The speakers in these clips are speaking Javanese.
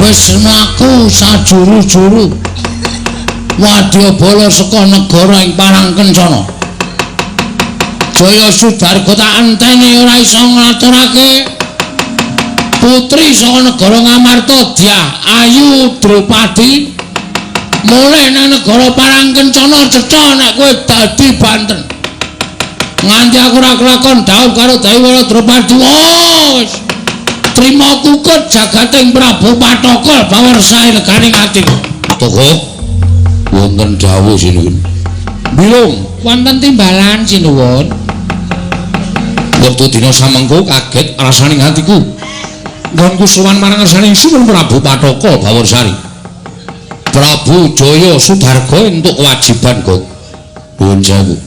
Wis mlaku sajuru-juru. Wadyabala saka negara ing Parangkencana. Jaya Sudarga tak enteni ora iso ngaturake putri saka negara Ngamarta Dyah Ayu Drupadi mulih nang negara Parangkencana cetha nek kowe dadi Banten. Nganti aku ora kelakon dhaup karo Dewi Wara Drupadi. Wis trima kukut jagating Prabu Pathaka bawersae leganing atiku. Toko wonten dawuh sinuwun. Bilung wonten timbalan sinuwun. Wektu dina samengko kaget rasaning atiku. Nggonku sowan marang ngersane Sinuwun Prabu Pathaka Bawarsari. Prabu Jaya Sudarga entuk kewajiban kok. Nuwun sewu.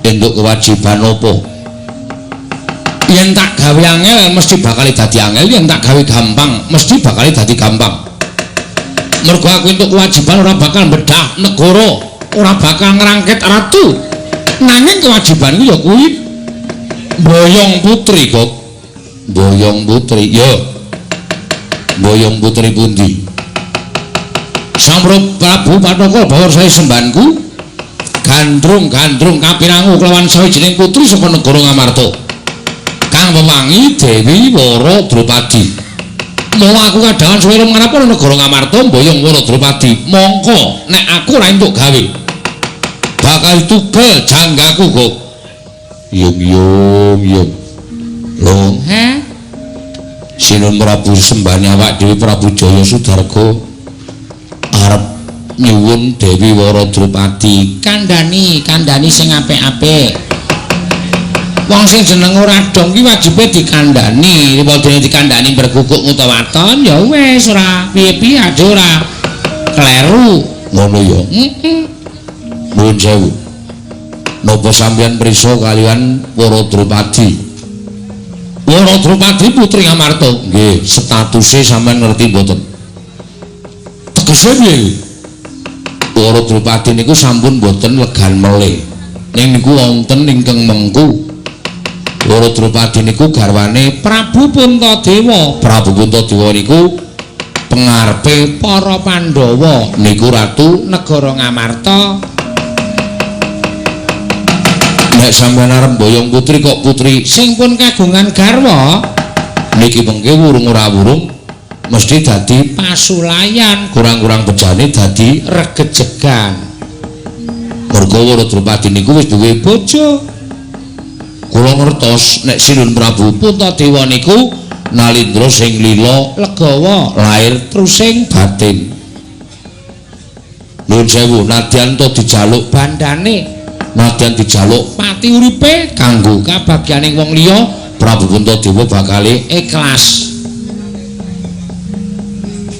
Entuk kewajiban apa? Yen tak gawe angel mesti bakal dadi angel, yen tak gawe gampang mesti bakal dadi gampang. Mergo aku entuk kewajiban ora bakal bedah negara, ora bakal ngrangket ratu. Nanging kewajibanku ya kuwi boyong putri kok. Boyong putri ya. Boyong putri pundi? Sang Prabu Pathaka Bawarsari sembanku gandrung-gandrung kapirangu kelawan sawijining putri saka negara Ngamarta. Kang wewangi Dewi Wara Drupadi. Mula aku kadhawan suwira mangrapa negara Ngamarta mboyong Wara Drupadi. Mongko nek aku ora entuk gawe bakal tugel janggaku kok. Yung yung yung. Lho, he? Sinuwun Prabu sembahane awak dhewe Prabu Jaya Sudarga arep nyuwun Dewi Wara Drupadi. Kandhani, kandhani sing apik-apik. Wong sing jeneng ora dong ki wajibe dikandhani. Ripadane dikandhani berguguk utawa waton ya wis ora piye-piye ade ora kleru. Ngono ya. Heeh. Nuwun sewu. Napa sampeyan prisa kaliyan Wara Drupadi? Wara Drupadi putri Ngamarta. Nggih, statuse sampeyan ngerti mboten? Tegese piye? Wara Drupadi niku sampun mboten legan melih. Ning niku wonten ingkang mengku. Wara Drupadi niku garwane Prabu Puntadewa. Prabu Puntadewa niku pengarepe para Pandhawa niku ratu negara Ngamarta. Nek sampeyan arep mboyong putri kok putri sing pun kagungan garwa niki mengke wurung ora wurung mesti dadi pasulayan, kurang-kurang bejane dadi regejegan. Mergo Wara Drupadi niku wis duwe bojo. Kula ngertos nek Sinuwun Prabu Puntadewa niku nalindra sing lila legawa lair trusing batin. Nuwun sewu, nadyan to dijaluk bandane, nadyan dijaluk pati uripe kanggo kabagyaning wong liya, Prabu Puntadewa bakale ikhlas.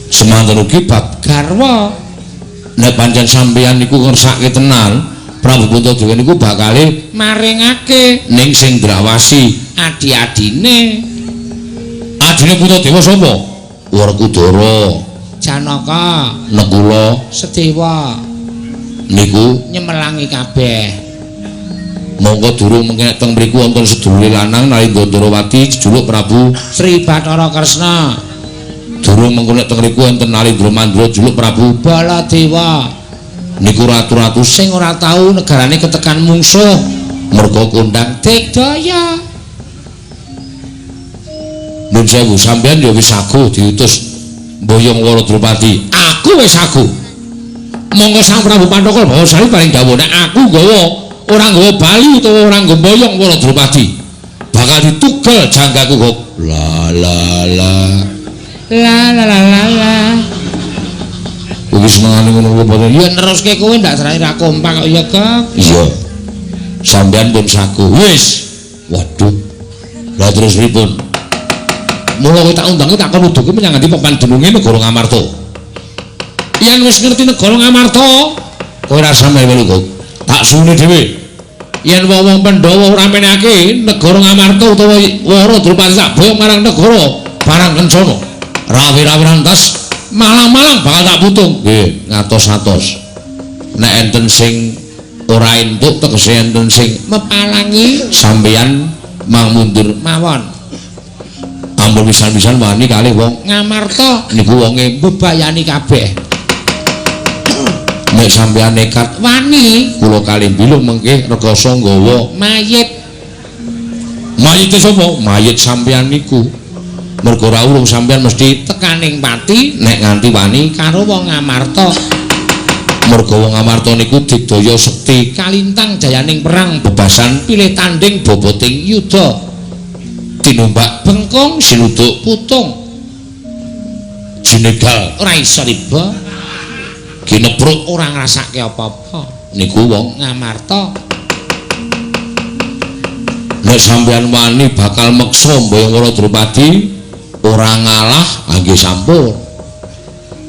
Semanten ugi bab garwa. Nek pancen sampeyan niku ngersake tenan, Prabu Puntadewa niku bakale maringake ning sing ndrawasi adi-adine. Adine Puntadewa sapa? Werkudara, Janaka, Nekula, Sedewa niku nyemelangi kabeh. Monggo durung mengke nek teng mriku wonten sedulure lanang Nalindra Ndrawati jejuluk Prabu Sri Bathara Kresna. Durung mengko nek teng mriku wonten Nalindra Mandra jejuluk Prabu Baladewa. Niku ratu-ratu sing ora tau negarane ketekan mungsuh merga kondang digdaya. Nuwun sewu, sampeyan ya wis sagu diutus mboyong Wara Drupadi. Aku wis sagu. Monggo Sang Prabu Pathaka Bawarsari paring dawuh nek aku nggawa ora nggawa bali utawa ora nggawa mboyong Wara Drupadi bakal ditugel janggaku kok. La la la. La la la la la. Wis senengane ngono kuwi mboten. Ya neruske kowe ndak serane ra kompak kok ya, Kok. Iya. Sampeyan pun sagu. Wis. Waduh. Lah terus pripun? Mula kowe tak undangi tak kon nuduhke menyang ngendi papan dununge negara Ngamarta. Yen wis ngerti negara Ngamarta, kowe ora usah melu kok. Tak suwune dhewe. Yen wong-wong Pandhawa ora menehake negara Ngamarta utawa Wara Drupadi tak boyong marang negara Parangkencana. Rawi-rawi rantas malang-malang bakal tak putung. Nggih, ngatos-atos. Nek enten sing ora entuk tegese enten sing mepalangi sampeyan mang mundur mawon. Ampun pisan-pisan wani kalih wong Ngamarta niku wonge mbebayani kabeh. Nek sampeyan nekat wani kula kalih bilung mengke rekoso nggawa mayit. Mayite sapa? Mayit sampeyan niku. Mergo ora urung sampeyan mesti tekaning pati nek nganti wani karo wong Ngamarta. Mergo wong Ngamarta niku digdaya sekti kalintang jayaning perang bebasan pilih tanding boboting yuda tinumbak bengkong sinuduk putung jinegal ora iso riba ginebruk ora ngrasake apa-apa niku wong Ngamarta. Nek sampeyan wani bakal meksa Mbayangwara Drupadi ora ngalah nggih sampun.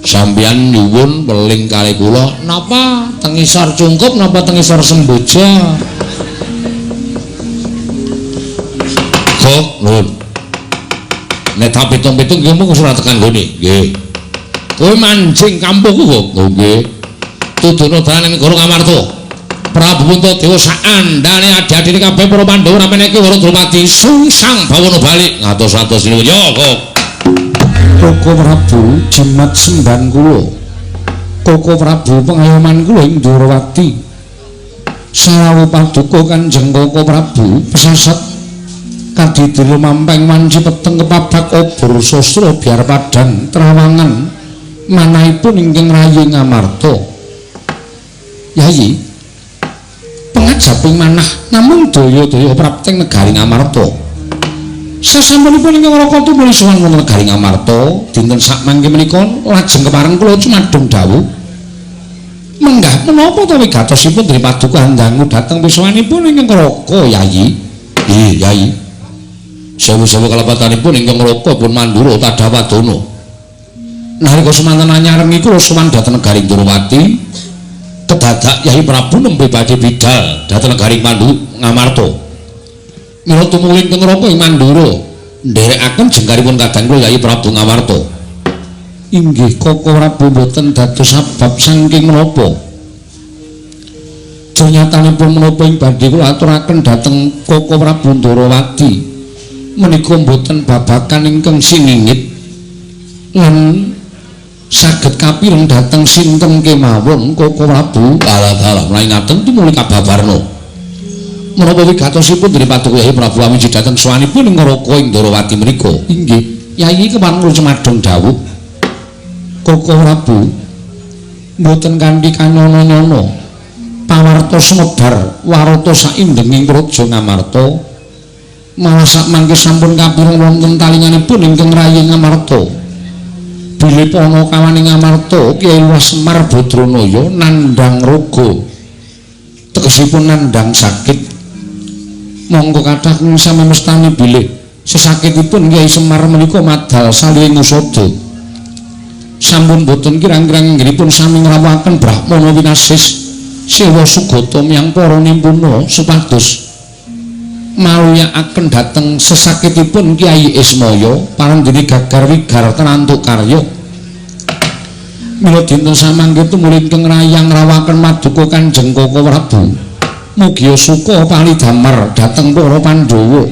Sampeyan nyuwun weling kalih kula napa teng isor cungkup napa teng isor semboja? Kok nuwun. Nek tak pitung-pitung nggih mung ora tekan nggone. Nggih. Kowe manjing kampungku kok. Nggih. Tudono dalan negara Ngamarta. Prabu Puntadewa saandane adi-adine kabeh para Pandhawa ora meneki Wara Drupadi sungsang bawana balik ngatos-atos niku ya kok. Koko Prabu jimat semban kula. Koko Prabu pengayoman kula ing Ndorowati. Sarawuh paduka Kanjeng Koko Prabu pesasat kadidira mampeng wanci peteng kepabak obor sastra biar padang trawangan manahipun ingkang rayi Ngamarta. Yayi pengajaping manah namung daya-daya prapting negari Ngamarta. Sasampunipun ingkang Raka tumuli sowan wonten negari Ngamarta dinten sakmangke menika lajeng kepareng kula cumadung dawuh menggah menapa ta wigatosipun dene paduka handangu dhateng pisowanipun ingkang Raka Yayi. Nggih Yayi. Sewu-sewu kalepatanipun ingkang Raka pun mandura tadawadana. Nalika semanten anyarengi kula sowan dhateng negari Ndorowati kedadak Yayi Prabu nembe badhe bidal dhateng negari Pandu Ngamarta. Mila tumuli ingkang Raka ing Mandura nderekaken jengkaripun kadang kula Yayi Prabu Ngamarta. Inggih Koko Prabu boten dados sabab saking menapa? Janyatanipun menapa ing badhe kula aturaken dhateng Koko Prabu Ndorowati menika boten babakan ingkang siningit lan saged kapireng dhateng sinten kemawon Koko Prabu. Alah-alah menawi ngaten tumuli kababarna. Menapa wigatosipun dene paduka Yayi Prabu awiji dhateng sowanipun ing Raka ing Ndorowati menika? Inggih Yayi kepareng kula cumadung dawuh Koko Prabu mboten kanthi kanyono-nyono pawarta sumebar warata saindenging praja Ngamarta malah sakmangke sampun kapireng wonten talinganipun ingkang rayi Ngamarta. Bilih panakawane Ngamarta Kyai Lurah Semar Badranaya nandhang raga tegesipun nandhang sakit. Monggo kathah sami mestani bilih sesakitipun Kyai Semar menika madal saliing usada. Sampun boten kirang-kirang anggenipun sami ngrawuhaken Brahmana winasis sewa sugata miyang para nimpuna supados maluyakaken dhateng sesakitipun Kyai Ismaya parandene gagar wigar tenantuk karya. Mila dinten samangke tumuli ingkang rayang ngrawuhaken maduka Kanjeng Koko Prabu. Mugia suka palidamar dhateng para Pandhawa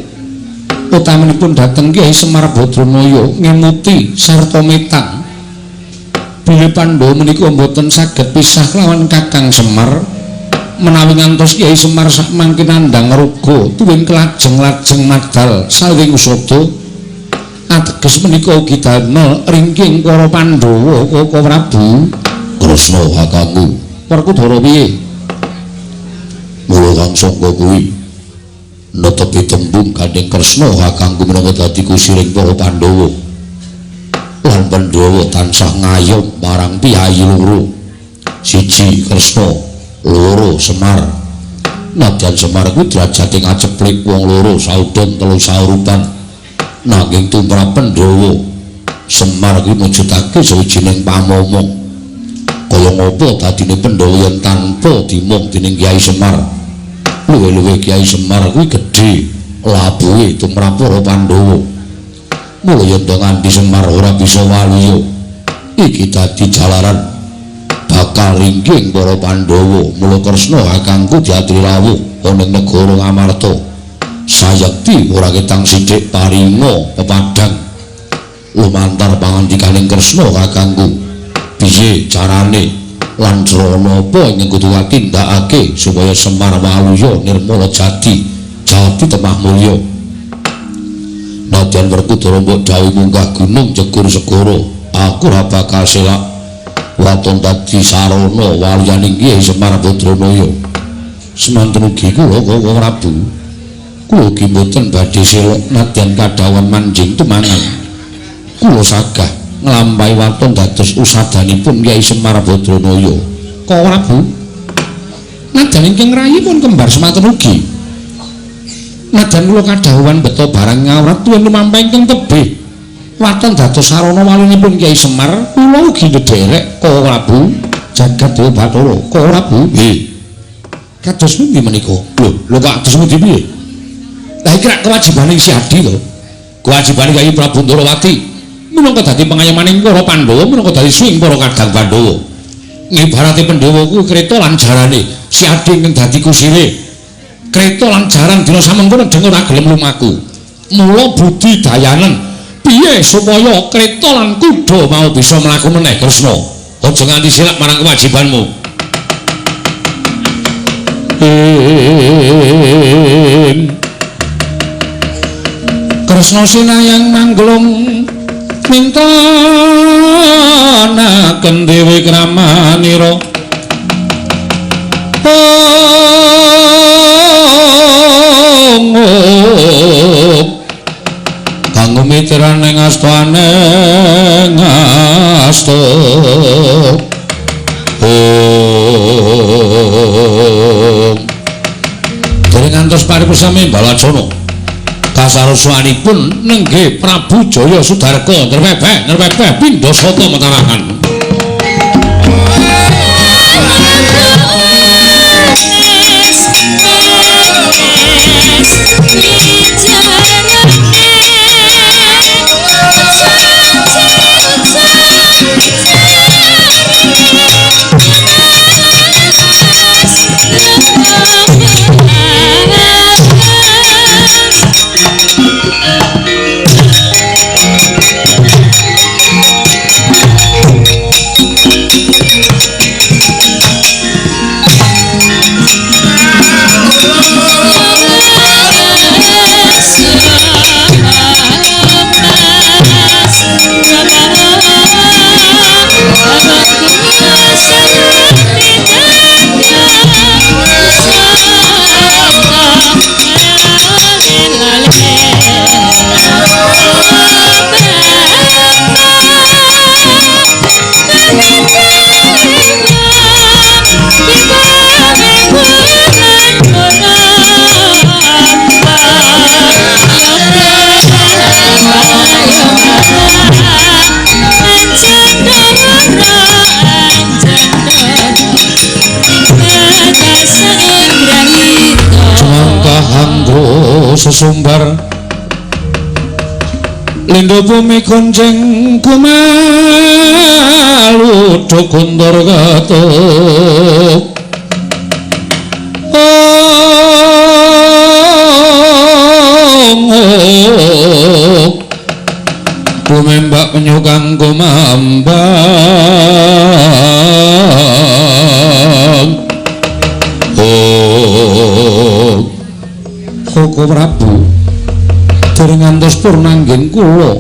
utamanipun dhateng Kyai Semar Badranaya ngemuti sarta metang bilih Pandhawa menika mboten saged pisah kelawan Kakang Semar menawi ngantos Kyai Semar sakmangke nandhang raga tuwin kelajeng-lajeng madal saliring usada ateges menika ugi damel ringking para Pandhawa Koko Prabu. Kresna kakangku Werkudara piye? Mula kang sangka kuwi netepi tembung gandeng Kresna kakangku minangka dadi kusiring para Pandhawa lan Pandhawa tansah ngayom marang piyayi loro, siji Kresna, loro Semar. Nadyan Semar kuwi derajate ngaceplik wong loro saudon telu saurupan, nanging tumrap Pandhawa Semar kuwi mujudake sawijining pamomong. Kaya ngapa dadine Pandhawa yen tanpa dimong dening Kyai Semar? Luwih-luwih Kyai Semar kuwi gedhe labuhe tumrap para Pandhawa. Mula yen nganti Semar ora bisa waluya, iki dadi jalaran bakal ringking para Pandhawa. Mula Kresna kakangku diaturi rawuh ana ing negara Ngamarta. Sayekti ora ketang sithik paringa pepadang Lumantar pangandikaning Kresna kakangku. Piye carane lan srana apa ingkang kudu katindakake supaya Semar Waluya nirmala jati, jati temah mulya. Nadyan Werkudara mbok dawuhi munggah gunung jegur segara, aku ora bakal selak waton dadi sarana waluyaning Kyai Semar Badranaya. Semanten ugi kula Kaka Prabu. Kula ugi mboten badhe selok nadyan kadhawuhan manjing tumangan. Kula sagah nglampahi waton dados usadanipun Kyai Semar Badranaya. Kaka Prabu, nadyan ingkang rayi pun kembar semanten ugi. Nadyan kula kadhawuhan beto barang ngawrat tuwin lumampah ingkang tebih waton dados sarana walinipun Kyai Semar, kula ugi ndherek Kaka Prabu jagat Dewa Bathara. Kaka Prabu, nggih. Kados pundi menika? Lho, lho kok kados pundi piye? Lah iki rak kewajibane si Adi to. Kewajibane Kyai Prabu Ndorowati minangka dadi pengayamaning para Pandhawa, minangka dadi swing para kadang Pandhawa. Ngibarate Pandhawa kuwi kreta lan jarane, si Adi ingkang dadi kusire. Kreta lan jaran dina samengko nedeng ora gelem lumaku. Mula budi dayanen piye supaya kreta lan kuda mau bisa mlaku meneh Kresna. Aja nganti silak marang kewajibanmu. Kresna sinayang mangglung mintanaken dewi kramanira. Kanggo mitran ing astane ngasta. Dereng ngantos paripusami Balacana. Kasarosanipun nenggih Prabu Jaya Sudarga nrepepeh nrepepeh pindha sata metarahan. Sesumbar lindho bumi konceng kumalu guntur ketuk. Kumembak penyukang kumambang. Koko Prabu, dereng ngantos purnanggen kula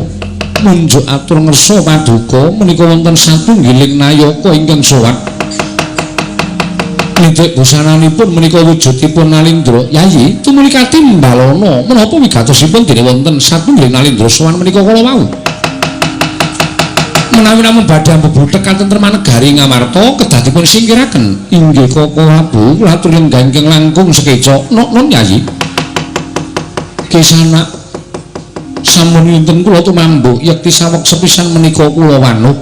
munjuk atur ngersa paduka menika wonten satunggiling nayaka ingkang sowan. Nitik busananipun menika wujudipun Nalindra. Yayi, tumuli katimbalana menapa wigatosipun dene wonten satunggiling Nalindra sowan menika kala wau. Menawi namung badhe ambebuthek katentreman negari Ngamarta kedah dipun singkiraken. Inggih Koko Prabu, kula atur lenggah ingkang langkung sekeca. Nok-non Yayi. Kisana sampun winten kula tumambuk yekti saweg sepisan menika kula wanuh.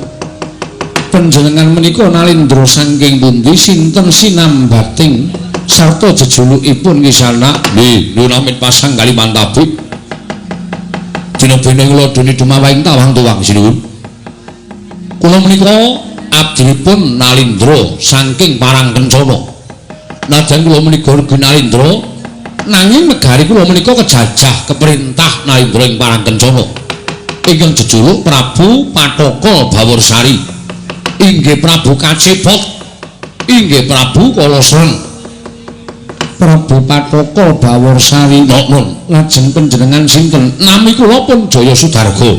Panjenengan menika Nalindra saking pundi sinten sinambating sarta jejulukipun Kisana? Nggih, nunamin pasang Kalimantabik. Dina bene kula dene dumawahing tawang tuwang sinuwun. Kula menika abdinipun Nalindra saking Parang Kencana. Nadyan kula menika ugi Nalindra, nanging negari kula menika kejajah keperintah Nalindra ing Parang Kencana. Ingkang jejuluk Prabu Pathaka Baworsari. Inggih Prabu Kacepot. Inggih Prabu Kalasreng. Prabu Pathaka Baworsari. Nun, lajeng panjenengan sinten? Nami kula pun Jaya Sudarga.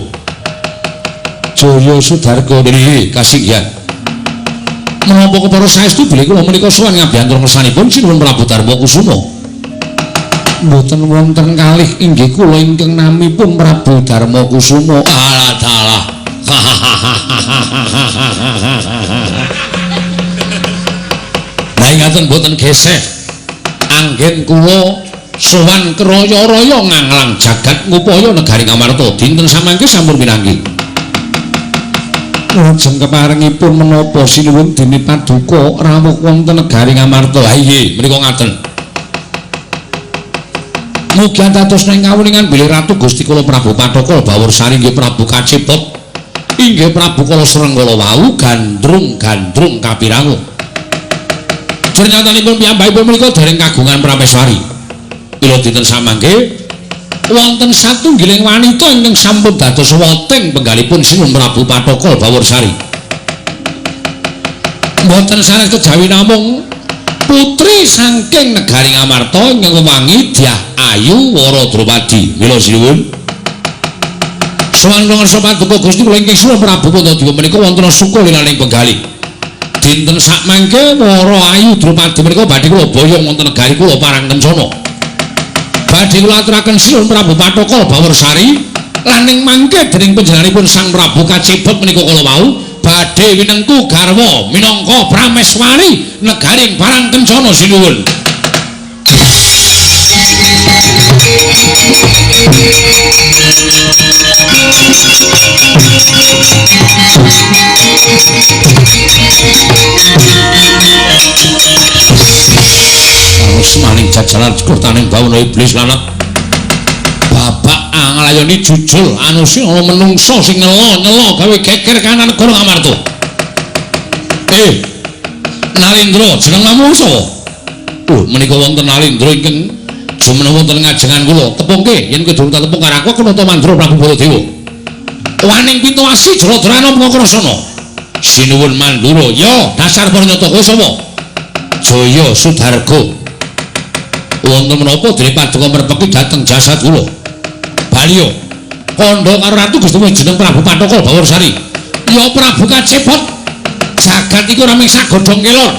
Jaya Sudarga nggih kasinggihan. Menapa kepara saestu bilih kula menika sowan ngabyantur ngersanipun Sinuwun Prabu Darma Kusuma. Mboten wonten kalih inggih kula ingkang namipun Prabu Darma Kusuma. Alah dalah. Nah ngaten mboten geseh. Anggen kula sowan kraya-raya nganglang jagat ngupaya negari Ngamarta dinten samangke sampun pinanggih. Lajeng keparengipun menapa sinuwun dene paduka rawuh wonten negari Ngamarta? Ha inggih menika ngaten. Mugi dados ing kawuningan bilih Ratu Gusti kula Prabu Pathaka Baworsari inggih Prabu Kacepot inggih Prabu Kalasreng kala wau gandrung-gandrung kapirangu. Pernyatanipun piyambakipun menika dereng kagungan prameswari. Ila dinten samangke wonten satunggiling wanita ingkang sampun dados woting penggalipun Sinuwun Prabu Pathaka Baworsari. Mboten sanes kejawi namung putri saking negari Ngamarta ingkang wewangi Dyah Ayu Wara Drupadi. Mila sinuwun. Sowan ngarsa paduka Gusti kula ingkang Sinuwun Prabu Puntadewa menika wonten suka lilaning penggalih. Dinten sakmangke Wara Ayu Drupadi menika badhe kula boyong wonten negari kula Parang Kencana. Badhe kula aturaken Sinuwun Prabu Pathaka Baworsari lan ing mangke dening panjenenganipun Sang Prabu Kacepot menika kala wau badhe winengku garwa minangka prameswari negaring Parang Kencana sinuwun. Terus maning jajalan kurtaning bawana iblis lanang babak anglayoni jujul anu sing ana menungsa sing nyela-nyela gawe geger kanan negara Ngamarta. Nalendra jeneng sapa? Menika wonten Nalendra ingkang jumeneng wonten ngajengan kula. Tepungke yen kowe durung tepung karo aku nata mandra Prabu Baladewa. Waning pituwasi jrodrana Pangakrasana. Sinuwun Mandura. Ya, dasar pranyata kowe sapa? Jaya Sudarga. Wonten menapa dene paduka merpeki dhateng jasad kula? Baliyo kandha karo Ratu Gusti jeneng Prabu Pathaka Baworsari. Ya Prabu Kacepot. Jagat iki ora mung sagodhong kelor.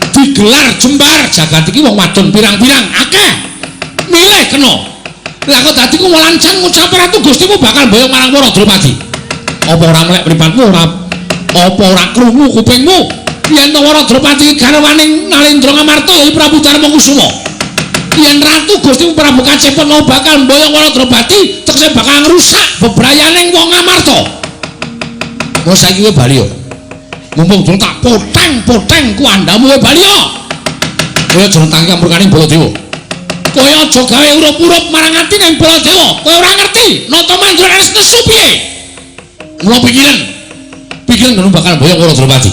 Digelar jembar jagat iki wong wadon pirang-pirang akeh. Milih kena. Lah kok dadi ku lancan ngucap Ratu Gustimu bakal mboyong marang Wara Drupadi. Apa ora melek mripatmu ora apa ora krungu kupingmu yen to Wara Drupadi garwaning Nalendra Ngamarta ya Prabu Darma Kusuma. Yen Ratu Gustimu Prabu Kacepot mau bakal mboyong Wara Drupadi tegese bakal ngrusak bebrayaning wong Ngamarta. Wes saiki kowe bali yo. Mumpung durung tak poteng-poteng ku andhamu kowe bali yo. Kowe aja nentang kamurkaning Baladewa. Kowe aja gawe urup-urup marang atine Baladewa. Kowe ora ngerti nata mandra wis nesu piye. Mula pikiran. Pikiran ngono bakal mboyong Wara Drupadi.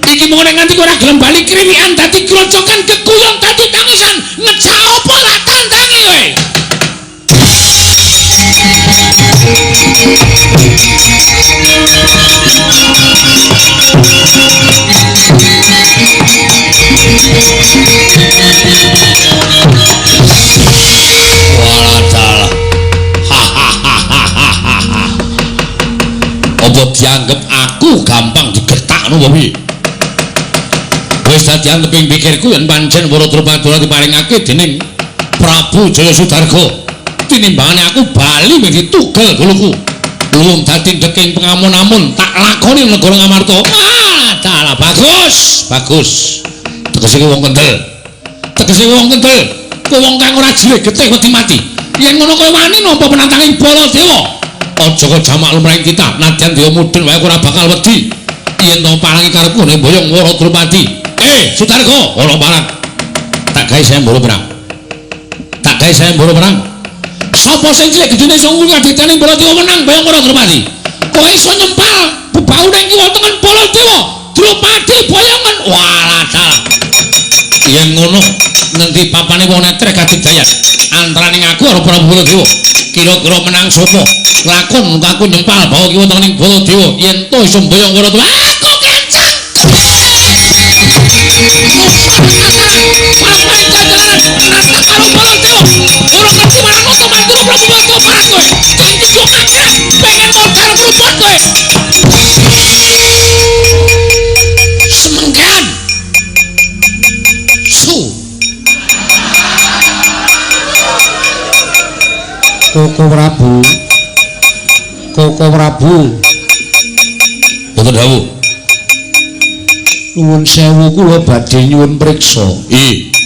Iki mung nek nganti kowe ora gelem bali kriwikan dadi grojogan keguyon dadi tangisan ngejak apa tak tantangi kowe. Waladalah. Apa dianggep aku gampang digertakno apa piye? Wis dadi anteping pikirku yen pancen Wara Drupadi ora diparingake dening Prabu Jaya Sudarga. Tinimbangane aku bali mung ditugel guluku. Luwung dadi deking pengamun-amun tak lakoni negara Ngamarta. Ah, dalah bagus, bagus. Tegese wong kendel. Tegese wong kendel. Kowe wong kang ora jirih getih wedi mati. Yen ngono kowe wani nampa penantanging Baladewa. Aja kok jamak lumrahing kita, nadyan dewa mudhun wae ora bakal wedi. Yen to parangi karepku nek mboyong Wara Drupadi. Sudarga, ora parang. Tak gawe sayembara perang. Tak gawe sayembara perang. Sapa sing cilik gedene iso nguri aditane Baladewa menang mboyong Wara Drupadi. Kowe iso nyempal bebaune kiwa tengen Baladewa. Drupadi boyongan. Walah dalah. Yen ngono ngendi papane wong netrek kadidayan antara Antaraning aku karo Prabu Baladewa. Kira-kira menang sapa? Lakon aku nyempal bawa kiwa tengening Baladewa yen to iso mboyong Werata. Aku kencang. Karo Baladewa. Ora ngerti marang Nata Mandura Prabu Baladewa marang kowe. Janji yo kaget pengen modar mruput kowe. Semengkean. Su. Koko Prabu. Koko Prabu. Mboten dawuh. Nuwun sewu kula badhe nyuwun priksa. Nggih.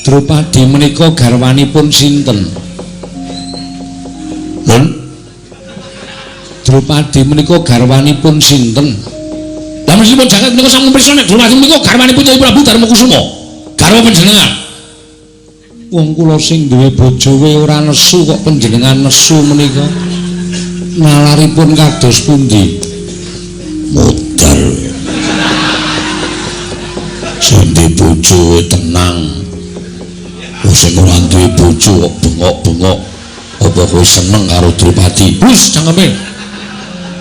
Drupadi menika garwanipun sinten? Nun. Drupadi menika garwanipun sinten? Lah meskipun jagat menika sampun priksa nek Drupadi menika garwanipun Kyai Prabu Darmakusuma. Garwa panjenengan. Wong kula sing duwe bojo we ora nesu kok panjenengan nesu menika. Nalaripun kados pundi? Modar. Sing duwe bojo we tenang. Sing ora duwe bojo kok bengok-bengok. Apa kowe seneng karo Drupadi? Wis cangkeme.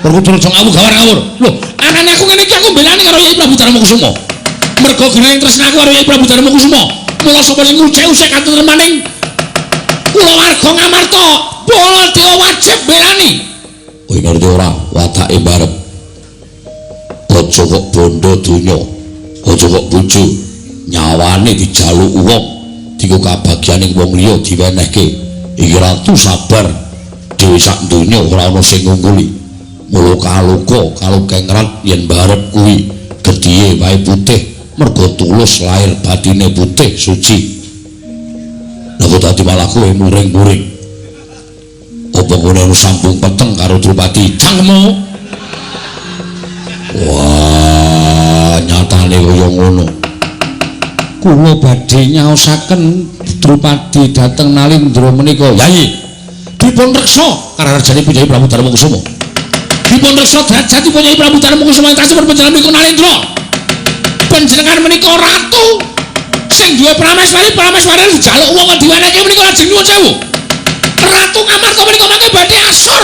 Werkudara aja ngawur gawar ngawur. Lho, anane aku ngene iki aku mbelani karo Kyai Prabu Darmakusuma. Mergo gene tresna aku karo Kyai Prabu Darmakusuma. Mula sapa sing ngucek-ucek katentremaning kulawarga Ngamarta, Baladewa wajib mbelani. Kowe ngerti ora watake barep. Aja kok bondo donya, aja kok bojo, nyawane dijaluk wong, dienggo kabagyaning wong liya diwenehke. Iki ratu sabar dhewe sak donya ora ana sing ngungkuli. Mula kaloka kalukengrat yen barep kuwi gedhiye wae putih mergo tulus lahir batine putih suci. Lha kok dadi malah kowe muring-muring. Apa kowe sambung peteng karo Drupadi? Cangkemmu. Wah, nyatane kaya ngono. Kula badhe nyaosaken Drupadi dhateng Nalindra menika. Yayi, dipun reksa kararjanipun Kyai Prabu Darmakusuma. Dipun reksa derajatipun Kyai Prabu Darmakusuma ing tasih panjenengan menika Nalindra. Panjenengan menika ratu sing duwe prameswari, prameswari dijaluk wong diwenehke menika lajeng nyuwun sewu. Ratu Ngamarta menika mangke badhe asor.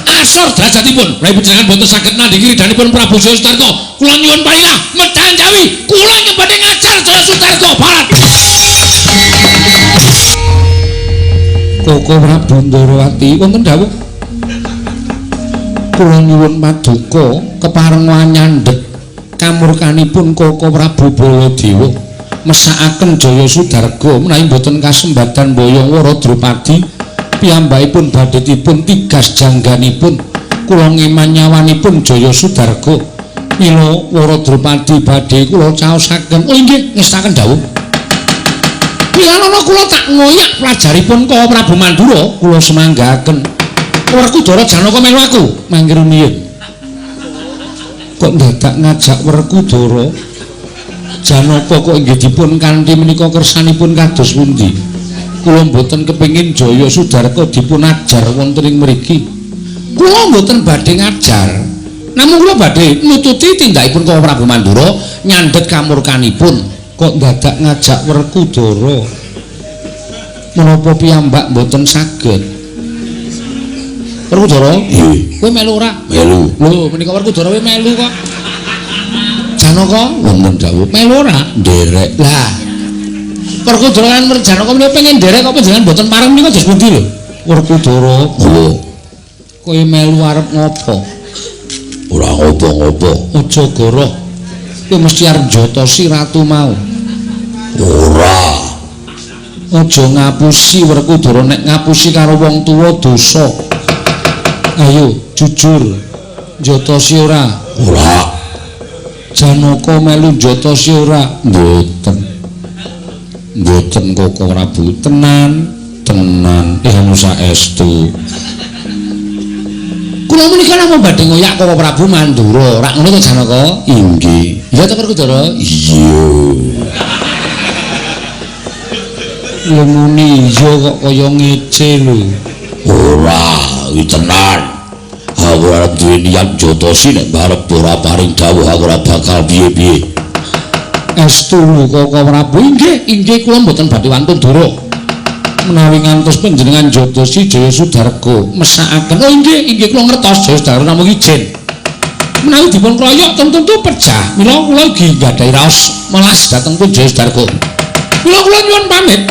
Asor derajatipun. Menawi panjenengan boten saged nandhingi ridhanipun Prabu Jaya Sutarka, kula nyuwun parilah medal Jawi, kula ingkang badhe ngajar Jaya Sutarka Barat. Koko Prabu Ndarawati wonten dawuh. Kula nyuwun paduka kepareng nyandhet kamurkanipun Koko Prabu Baladewa mesakaken Jaya Sudarga menawi boten kasembadan boyong wara Drupadi piyambakipun badhe dipun tigas jangganipun. Kula ngeman nyawanipun Jaya Sudarga mila wara Drupadi badhe kula caosaken. Oh inggih, ngestaken dawuh. Wilanana kula tak ngoyak pelajaripun Koko Prabu Mandura, kula semanggaken. Werkudara Janaka melu aku mangke rumiyin. Kok dadak ngajak Werkudara Janaka kok inggih dipun kanthi menika kersanipun kados pundi? Kula mboten kepengin Jaya Sudarga dipun ajar wonten ing mriki. Kula mboten badhe ngajar. Namung kula badhe nututi tindakipun Koko Prabu Mandura nyandhet kamurkanipun. Kok dadak ngajak Werkudara? Menapa piyambak mboten saged? Werkudara, kowe melu ora? Melu. Lho, menika Werkudara kowe melu kok. Janaka wonten dawuh, melu ora? Nderek. Lah. Werkudara lan Janaka menika pengen nderek kok panjenengan mboten pareng menika dos pundi lho? Werkudara, lho. Kowe melu arep ngopo? Ora ngopo-ngopo. Aja goroh. Kowe mesti arep njotosi ratu mau. Ora. Aja ngapusi Werkudara, nek ngapusi karo wong tuwa dosa. Ayo jujur, njotosi ora? Ora. Janaka melu njotosi ora? Mboten. Mboten Koko Prabu, tenan, tenan. Anu saestu. Kula menika namung badhe ngoyak Koko Prabu Mandura, rak ngono to Janaka? Inggih. Iya to Werkudara? Iya. Lemuni iya kok kaya ngece lho. Ora, iki tenan. Aku arep duwe niat njotosi nek barep ora paring dawuh aku ora bakal piye-piye. Estu lho Koko Prabu. Inggih, inggih kula mboten badhe wantun dara. Menawi ngantos panjenengan njodosi Jaya Sudarga mesakaken. Oh inggih, inggih kula ngertos Jaya Sudarga namung ijen. Menawi dipun kroyok tentu pejah. Mila kula ugi nggadahi raos melas dhateng pun Jaya Sudarga. Mila kula nyuwun pamit.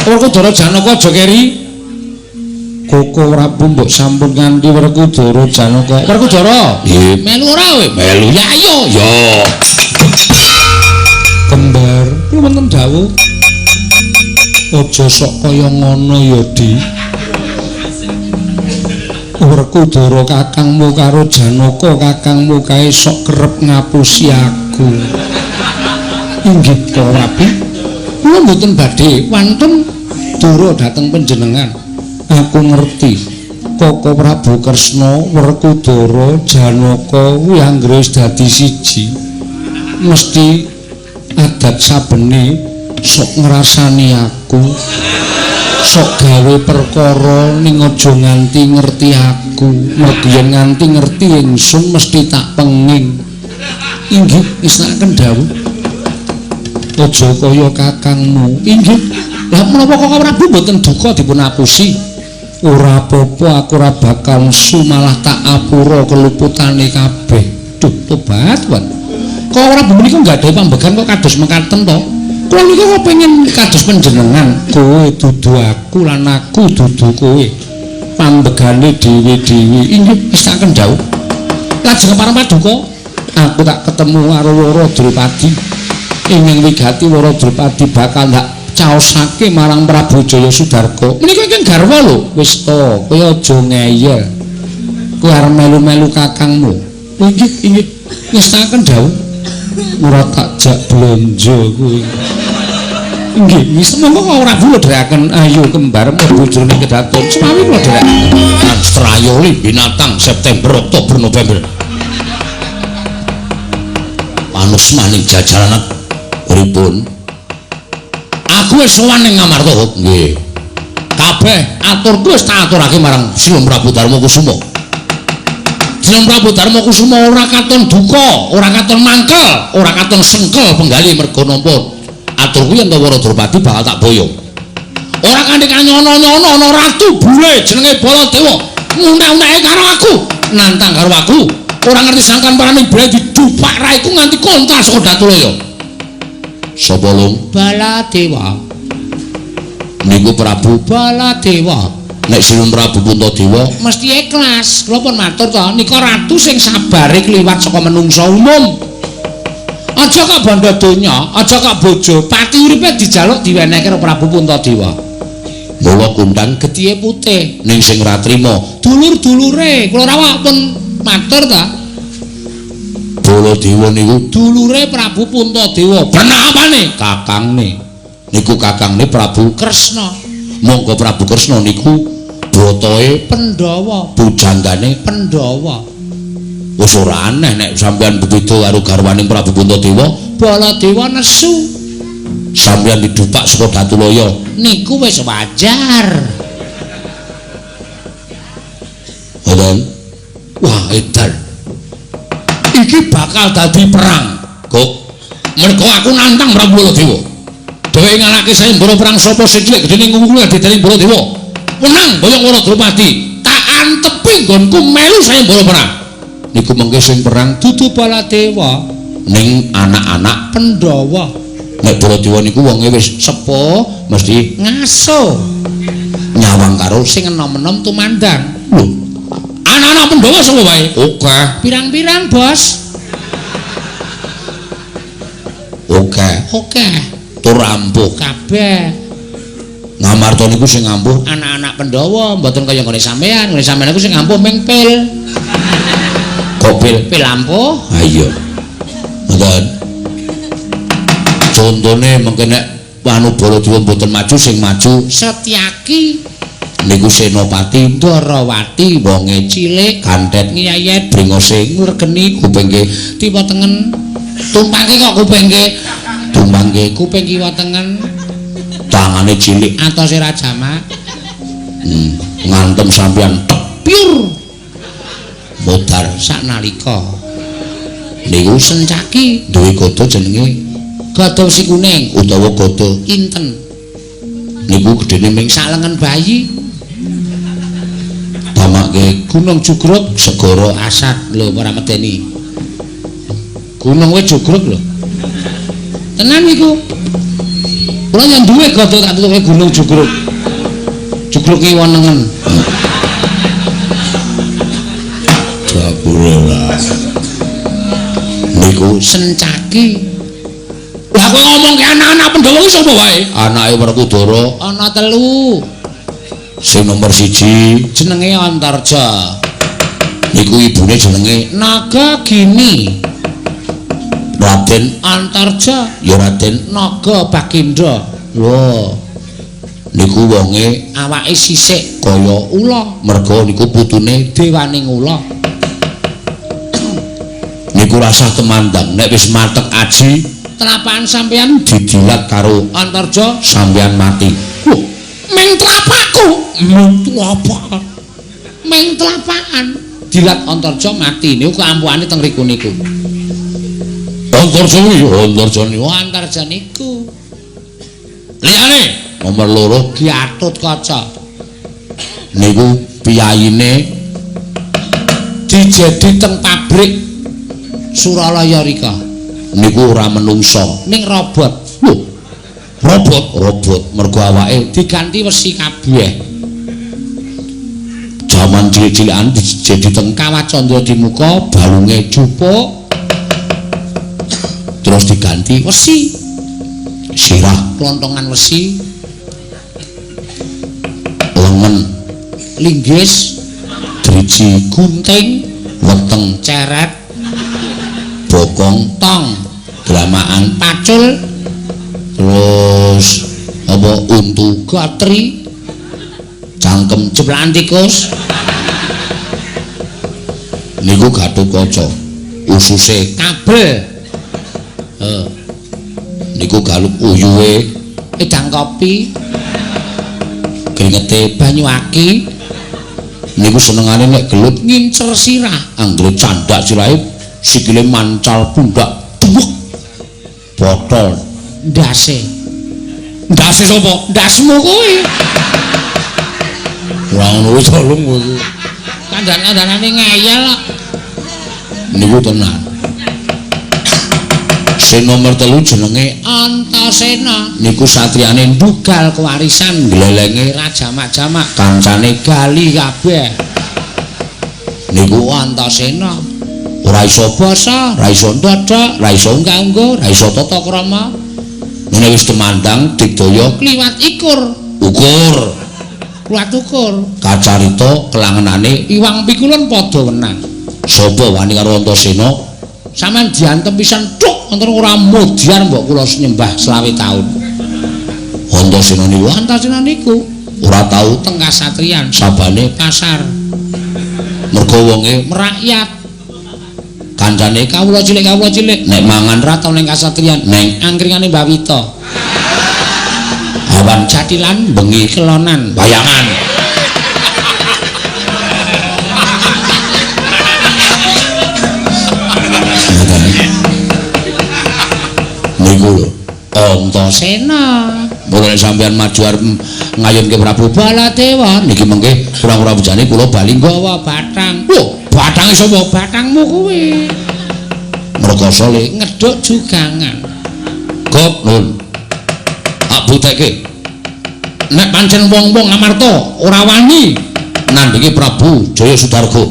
Werkudara Janaka aja keri. Koko Prabu mbok sampun nganti Werkudara Janaka. Werkudara? Nggih. Melu ora kowe? Melu. Ya ayo. Ya. Kembar, kula wonten dawuh. Aja sok kaya ngono ya, Di. Werkudara kakangmu karo Janaka kakangmu kae sok kerep ngapusi aku. Inggih, Koko Prabu. Kula mboten badhe wantun dura dhateng panjenengan. Aku ngerti. Koko Prabu Kresna, Werkudara, Janaka kuwi anggere wis dadi siji. Mesti adat sabene sok ngrasani aku. Sok gawe perkara ning aja nganti ngerti aku. Mergi yen nganti ngerti ingsun mesti tak penging. Inggih, isnaken dawuh. Aja kaya kakangmu. Inggih. Lah menapa Koko Prabu mboten duka dipun apusi? Ora apa-apa, aku ora bakal nesu, malah tak apura keluputane kabeh. Duh, tobat, Wan. Kok Prabu menika nggadahi pambegan kok kados mekaten to? Kula niku kok pengen kados panjenengan. Kowe dudu aku lan aku dudu kowe. Pambegane dhewe-dhewe. Inggih, wis tak kendhau. Lajeng pareng paduka, aku tak ketemu karo Wara Drupadi. Ingin wigati Wara Drupadi bakal ndak caosake marang Prabu Jaya Sudarga. Menika ingkang garwa lho. Wis to, kowe aja ngeyel. Kowe arep melu-melu kakangmu. Inggih, inggih. Wis tak kendhau. Ora tak jak blonjo kowe. Inggih, wis monggo kok ora kula dherekaken. Ayo kembar mlebu jroning kedaton. Semawi kula dherekaken. Astrayoli binatang September, Oktober, November. Panusmaning jajaran pripun? Aku wis sowan ning Ngamarta. Nggih. Kabeh aturku wis tak aturake marang Sinuwun Prabu Darma Kusuma. Sinuwun Prabu Darma Kusuma ora katon duka, ora katon mangkel, ora katon sengkel penggali merga nampa aturku yen to Wara Drupadi bakal tak boyong. Ora kanthi kanyono-nyono ana ratu bule jenenge Baladewa ngunek-uneke karo aku, nantang karo aku. Ora ngerti sangkan parane bule didupak raiku nganti kontal saka Datulaya. Sapa lung? Baladewa. Niku Prabu Baladewa. Nek Sinuwun Prabu Puntadewa mesti ikhlas. Kula pun matur to, nika ratu sing sabare kliwat saka menungsa umum. Aja kok bandha donya, aja kok bojo, pati uripe dijaluk diwenehke karo Prabu Puntadewa. Mula kundang getihe putih ning sing ora trima dulur-dulure. Kula rawuh pun matur ta. Baladewa niku dulure Prabu Puntadewa. Benapane? Kakangne. Niku kakangne Prabu Kresna. Monggo Prabu Kresna niku bratae Pandhawa, pujanggane Pandhawa. Wis ora aneh nek sampeyan bebeda karo garwaning Prabu Puntadewa. Baladewa nesu. Sampeyan didupak saka Datulaya. Niku wis wajar. Ngoten. Wah, edan. Iki bakal dadi perang. Kok mergo aku nantang Prabu Baladewa. Dheweke ngalahke sayembara perang sapa sing cilik gedene ngungkul dening Baladewa. Menang boyong Wara Drupadi. Tak antepi nggonku melu sayembara perang. Niku mengke sing perang dudu Baladewa ning anak-anak Pandhawa. Nek Baladewa niku wonge wis sepuh mesti ngaso. Nyawang karo sing enom-enom tumandang. Lho, anak-anak Pandhawa sapa wae? Oke. Pirang-pirang, Bos. Oke. Oke. Tur ampuh kabeh. Ngamarta niku sing ampuh anak-anak Pandhawa, mboten kaya nggone sampean. Nggone sampean niku sing ampuh ming pil. Kok pil? Pil ampuh? Ha iya. Mboten. Contone mengke nek anu Baladewa mboten maju sing maju Setyaki. Niku Senopati Ndarawati wonge cilik gandhet ngiyayet bringose ngregeni kupingke kiwa tengen tumpangke kok kupingke tumpangke kuping kiwa tengen tangane cilik atose ra jamak ngantem sampeyan tepyur modar saknalika niku Sencaki duwe gada jenenge gada wesi kuning utawa gada inten. Niku gedene ming salengen bayi. Tamake Gunung Jugruk segara Asat lho ora medeni. Gunung wis jugruk lho. Tenan niku. Kula yen duwe gada tak tutuke Gunung Jugruk. Jugruk ki wonengen. Jabure ora. Niku Sencaki. Lah kowe ngomong ke anak-anak Pandhawa ki sapa wae? Anake Werkudara ana 3. Sing nomor 1 jenenge Antarja. Niku ibune jenenge Nagagini. Raden Antarja ya Raden Naga Bagindra. Lho. Niku wonge awake sisik kaya ula, merga niku putune dewaning ula. Niku rasah temandang nek wis matek aji, telapakan sampeyan didilat karo Antarja, sampeyan mati. Wah, ming telapakku, ming telapakan. Ming telapakan dilat Antarja mati niku keampuhane teng riku niku. Antarja niku, Antarja niku, Antarja niku. Liyane nomor 2 Gatotkaca. Niku piyayine dijedi teng pabrik Suralaya rika. Niku ora menungso, ning robot. Lho, robot, robot mergo awake diganti wesi kabeh. Jaman cilik-cilikan dijedi teng Kawah Candra Dimuka, balunge jupuk. Terus diganti wesi. Sirah klontongan wesi. Lengen linggis, driji gunting, weteng ceret, bokong tong, dramaan pacul, terus apa untu gatri, cangkem jeplakan tikus. Niku Gatotkaca, ususe kabel. Niku galup uyuhe edang kopi, kringete banyu aki. Niku senengane nek gelut ngincer sirah, anggere candak sirahe sikile mancal pundak, duwek botol ndase. Ndase sapa? Ndasmu kuwi. Ora ngono kuwi tolong kowe iku. Kandhan-kandhanane ngeyel kok. Niku tenan. Sing nomor 3 jenenge Antasena. Niku satriyane ndugal kewarisan glelenge rajamak-jamak kancane gali kabeh. Niku Antasena ora iso basa, ora iso ndodhok, ora iso unggah-ungguh, ora iso tata krama. Nek wis tumandang digdaya kliwat ikur, ukur. Kliwat ukur. Kacarita kelangenane iwang pikulun padha wenang. Sapa wani karo Antasena? Sampeyan diantem pisan tuk wonten ora mudyar mbok kula nyembah 25 taun. Antasena niku, Antasena niku ora tau teng kasatriyan, sabane pasar. Mergo wonge merakyat. Kancane kawula cilik nek mangan ra tau ning kasatriyan, ning angkringane Mbah Wita. Awan jatilan bengi kelonan bayangan. Niku lho Antasena. Mulane sampeyan maju arep ngayunke Prabu Baladewa niki mengke kurang-kurang bejane kula bali nggawa bathang. Lho, bathange sapa? Bathangmu kuwi. Merkoso le ngedhuk jugangan. Gop nun. Tak buteke. Nek pancen wong-wong Amarta ora wani nandhingi Prabu Jaya Sudarga.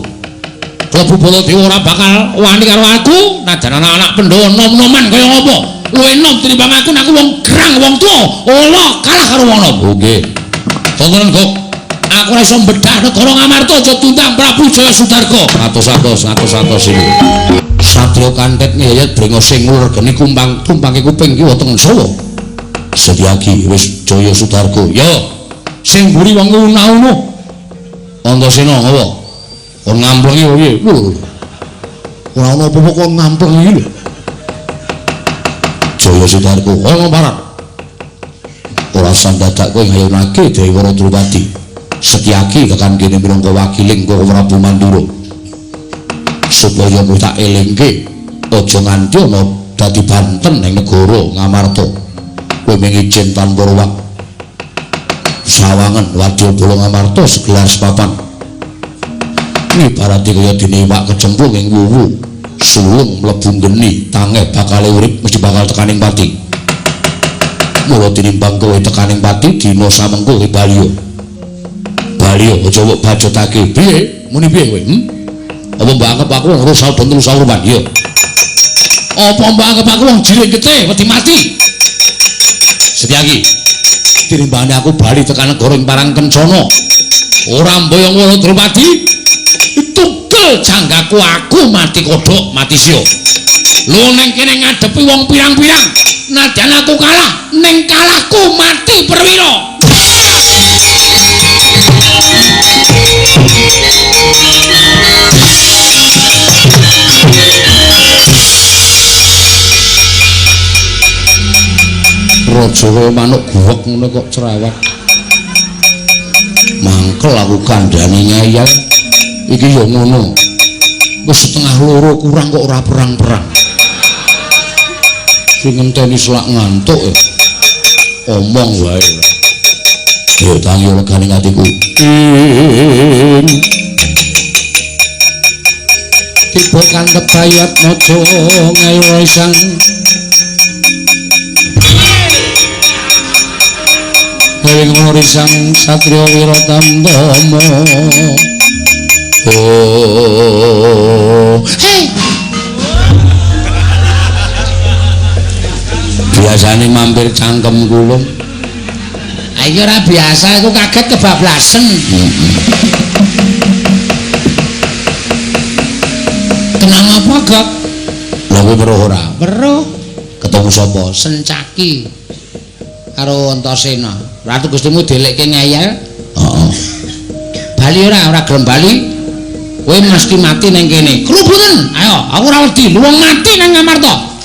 Klebu Baladewa ora bakal wani karo aku, najan anak-anak Pandhawa nom-noman kaya ngapa. Luwih enom tinimbang aku, nek aku wong gerang, wong tuwa, ora kalah karo wong nom. Nggih. Tontonan kok. Aku ora iso mbedah negara Ngamarta aja tundang Prabu Jaya Sudarga. Atos-atos, atos-atos iki. Satria kantet ngeyet brengose ngulur geni kumpang tumpangke kuping kiwa tengen sawa. Setyaki wis Jaya Sudarga. Ya. Sing mburi wong una-una. Antasena ngopo? Kon ngamplengi piye? Lho. Ora ana apa-apa kon ngamplengi lho. Jaya Sudarga, ana parat. Ora sandadak kowe ngayunake Dewara Drupadi. Setyaki tekan kene minangka wakiling Koko Prabu Mandura. Supaya kowe tak elingke aja nganti ana dadi banten ning negara Ngamarta. Kowe mung ijin tanpa ruwak. Sawangen wadya bala Ngamarta segelar sepapan. Ibarate kaya dene iwak kecemplung ing wuwu, sulung mlebu geni, tangeh bakale urip mesti bakal tekaning pati. Mula tinimbang kowe tekaning pati dina samengko kowe bali. Bali aja mbok bajotake. Piye? Muni piye kowe? Apa mbok anggap aku wong rusak ben terus urupan? Iya. Apa mbok anggap aku wong jiring getih wedi mati? Setyaki. Tinimbangane aku bali tekan negara ing Parang Kencana. Ora mboyong wala Drupadi. Tugel janggaku aku mati kodhok, mati sia. Lho ning kene ngadepi wong pirang-pirang. Nadyan aku kalah, ning kalahku mati perwira. Raja kaya manuk guwek ngono kok cerewet. Mangkel aku kandhane ngeyel. Iki ya ngono. Wis 1:30 kurang kok ora perang-perang. Sing ngenteni selak ngantuk ya. Omong wae. Yo tangi legane atiku. Tiba kantep bayat maja ngayo isang. Ing risang satriya wira tamtama. Oh. Hei. Biasane mampir cangkem kula. Ayo ora biasa aku kaget kebablasen. Tenang apa, Gok? Lha kowe weruh ora? Weruh. Ketemu sapa? Sencaki karo Antasena. Ratu Gustimu delekke ngeyel. Heeh. Bali ora, ora gelem bali. Kowe mesti mati ning kene. Krubuten. Ayo, aku ora wedi. Lu wong mati nang Ngamarta.